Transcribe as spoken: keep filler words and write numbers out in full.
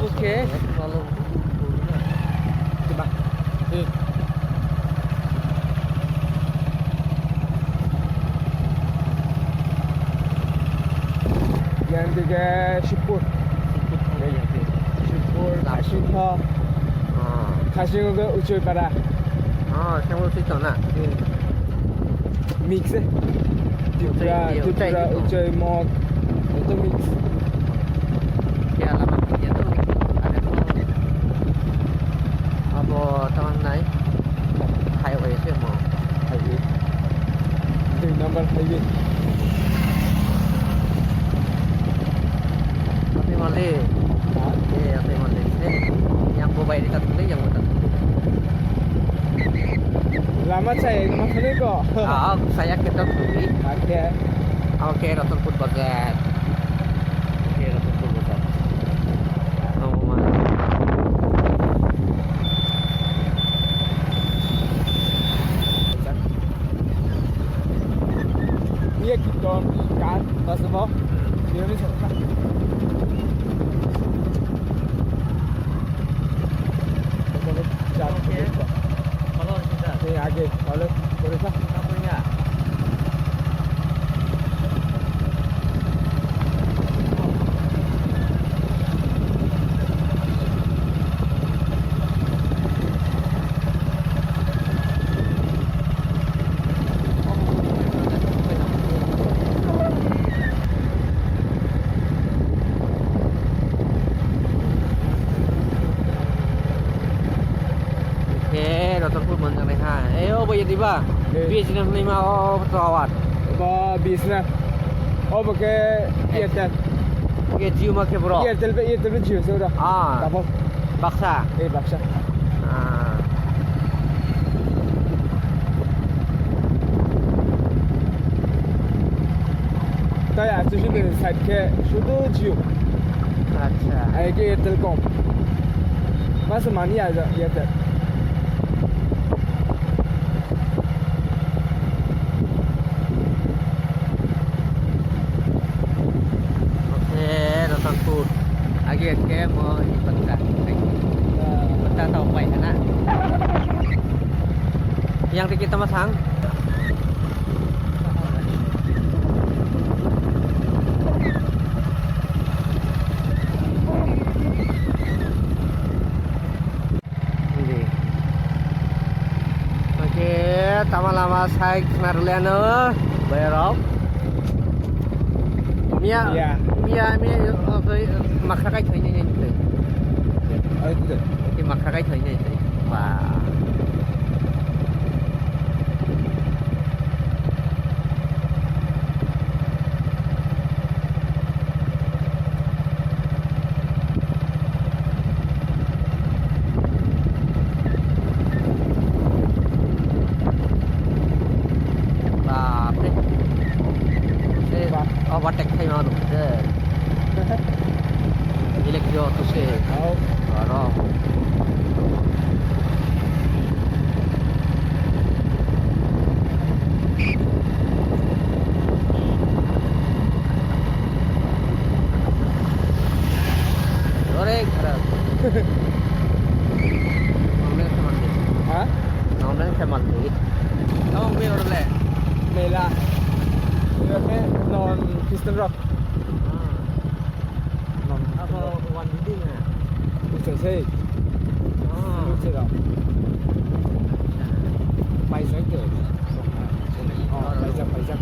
Okay. Yang tiga Shibpur. Shibpur, Khasingtho. Ah. Khasing ke Uchoipara. Ah, Shibpur sih tu na. Mix eh. Tripura, Uchoipara, Tripura, Uchoipara. Uchoimot. Itu mix. Ya, lama punya tu. Ada tu. Apa tangan naik? Highway sih mau. Highway. Dui number highway. Tapi mali. Ha? Eh, tapi mali. Eh, yang bo bai dekat ni, yang bo dekat. Lama saya, lama sana kok. Ah, saya kita beli. Oke. Oke, Ratanpur Bazar. Oke, Ratanpur Bazar. Oh, ma. Iya, kita kan, pas apa? Dia ni siapa? Oke. Eh, age, kalau boleh sah. Khe Ratanpur manjaknai ha. Eh, obo yedi ba? Eh. B S N L ni ma o tower. Ba B S N L. Obo khe Airtel. Khe Jio ma khe bro. Airtel be, Airtel be Jio se ora. Ah. Double. Baksa. Eh, baksa. Ah. Tai achu sini side khe sudu Jio. Acha. Ai khe Airtel kom. Mas mani aja Airtel. Oke, Ratanpur. Agi ke mo i penta. I penta tau pai na. Yang dikit sama sang. Hindi. Oke, tama lama sai khna rwleno, bayarok. Mia, Iya. mia, mia, oke, makra kai thoi nai nai. Ayo, tidak. Oke, makra kai thoi nai nai. Wah. Bapre. Se overtake khai ma dong se. Ile kyo to se. Au. Aro. Ore kharap. Nongneng khe manli. Ha? Nongneng khe manli. Tamo be orle. Mela. Ore non Christian rok. Ah. Abo one fifty na. Buchai sei. Oh. Buchai da. Paijak de. Oh, paijak, paijak.